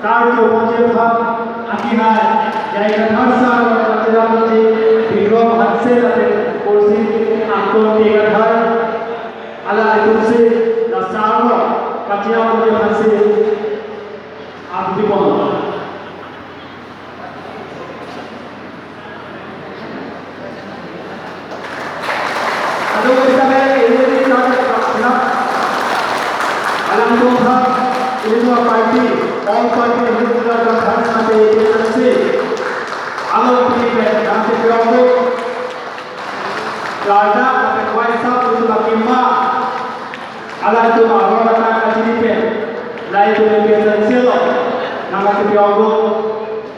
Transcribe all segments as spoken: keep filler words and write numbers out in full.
Karju ponji aphan akihai, Yai Kathar sir, Kachiram ponji Bikrom Hanse lapen Kursi Angkon P Kathar, alanglitumsi la sir lo Kachiram ponji aphansi aputi pon. Ado kita ini kita kita alam tuha ini dua party, all party ini kita akan harus nanti nanti. Alo kita nanti berapa? Karena kita kuasa untuk bagi ma. Alanglitum ahor kata kachini pen, laheitum A P H L C along nangkachepiyong,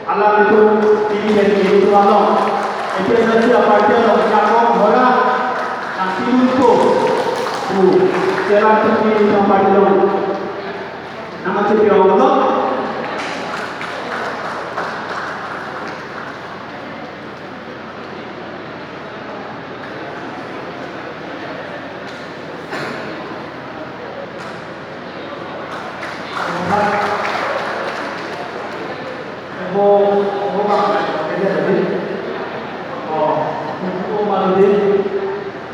alanglitum chini pen chini tum along A P H L C aparty along jakong hora nangchidunpo pu chelang tum chini tum aparty along nangkachepiyong lo.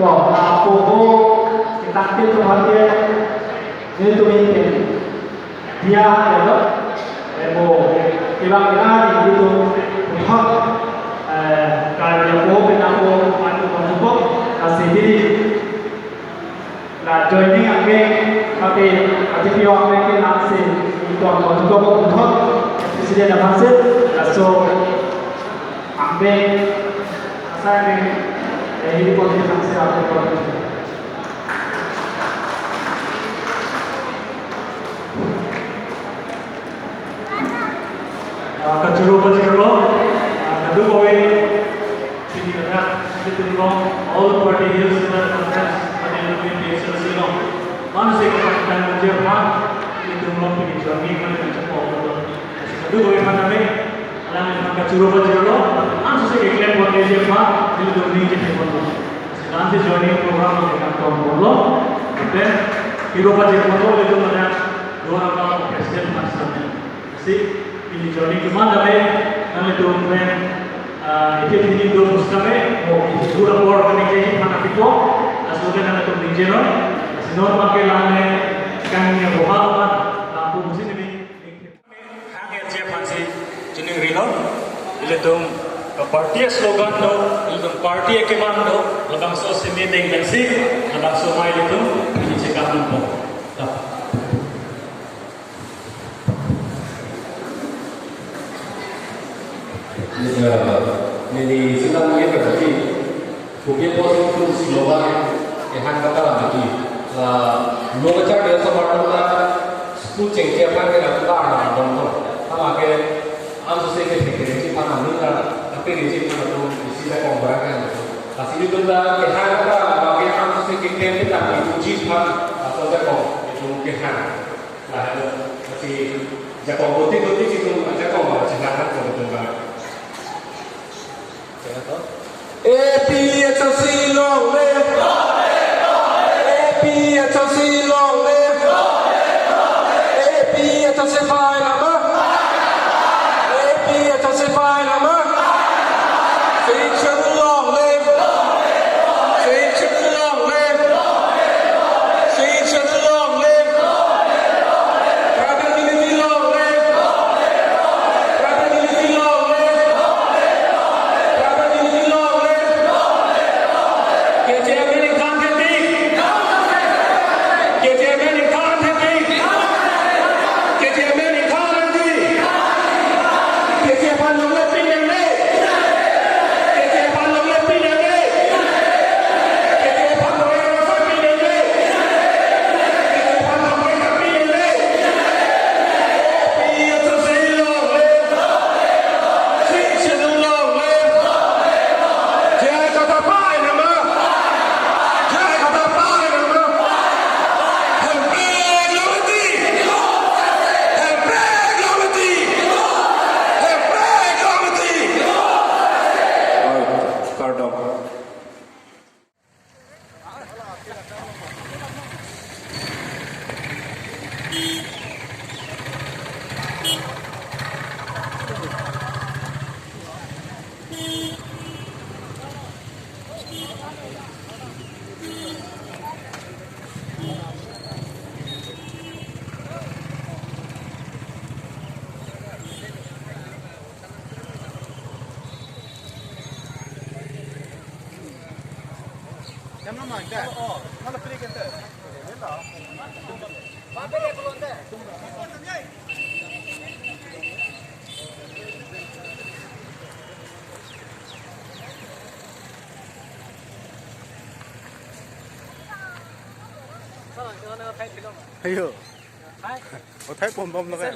To, apo ho, kita ke tu hati, ini tu mungkin. Dia ya lo, ebo, ibang ibang di itu, hot, eh, karya po, pinapo, anu, anu po, kasi diri. La joining angke, tapi, tapi pio angke ke nasi, itu, anu, anu po, hot, president apa sih, laso, angke, asal ni, eh, ini po, nasi, angke po. Ah, kachoro pachirlo, ah, kadokave, sini kata, sini tumlo, All Party Hills Student Conference, adi lumi P H L C lo. Manu si kata kita menjadi apa, sini tumlo, sini joining, mana menjadi apa, sini kadokave mana me, alangliphan kachoro pachirlo, ansi keklem ponji aphan, sini tumlo ningje ponlo. Sini ansi joining program lo, kita tumlo, then, hero pachirlo, itu mana, dua orang president mas kami. Si, pini joining keman dame, nanglitum pen, ah, iti pini do mus kami, mo, iti dura por kami keji mana pipo, laso ke nanglitum ningje non, si non pakai lane, kami yang bohal kan, lampu musim ini, hang ya je aphansi, chini rilo, ilitum, ke party slogan do, ilitum party keman do, labangso simi deng dengsi, labangso mai ilitum, ini cekam po. Tap. Neli, neli sedang ye berarti, mungkin pos itu slogan, eh, han kata lagi. Ah, lo kecak dia sama kita, school cengkeh apa yang kita tuh, ah, dong, dong. Sama ke, am susah ke, ke, ke, ke, apa namanya, tapi di sini itu isi saya kongkrak kan. Kasih itu dah, eh, han kata, bagi am susah ke, ke, kita itu jis kan, atau saya kong, itu mungkin han. Nah, itu, masih jakong putih-putih situ, jakong malah silakan kebetulan. A P H L C long live! A P H L C long live! A P H L C phai lama! A P H L C phai lama! Section long live! Section long live! Section long live! Tribal unity long live! Tribal unity long live! Tribal unity long live! K J M A exam ke tik! K J M A Ayo. Uthai pon bom lo kan.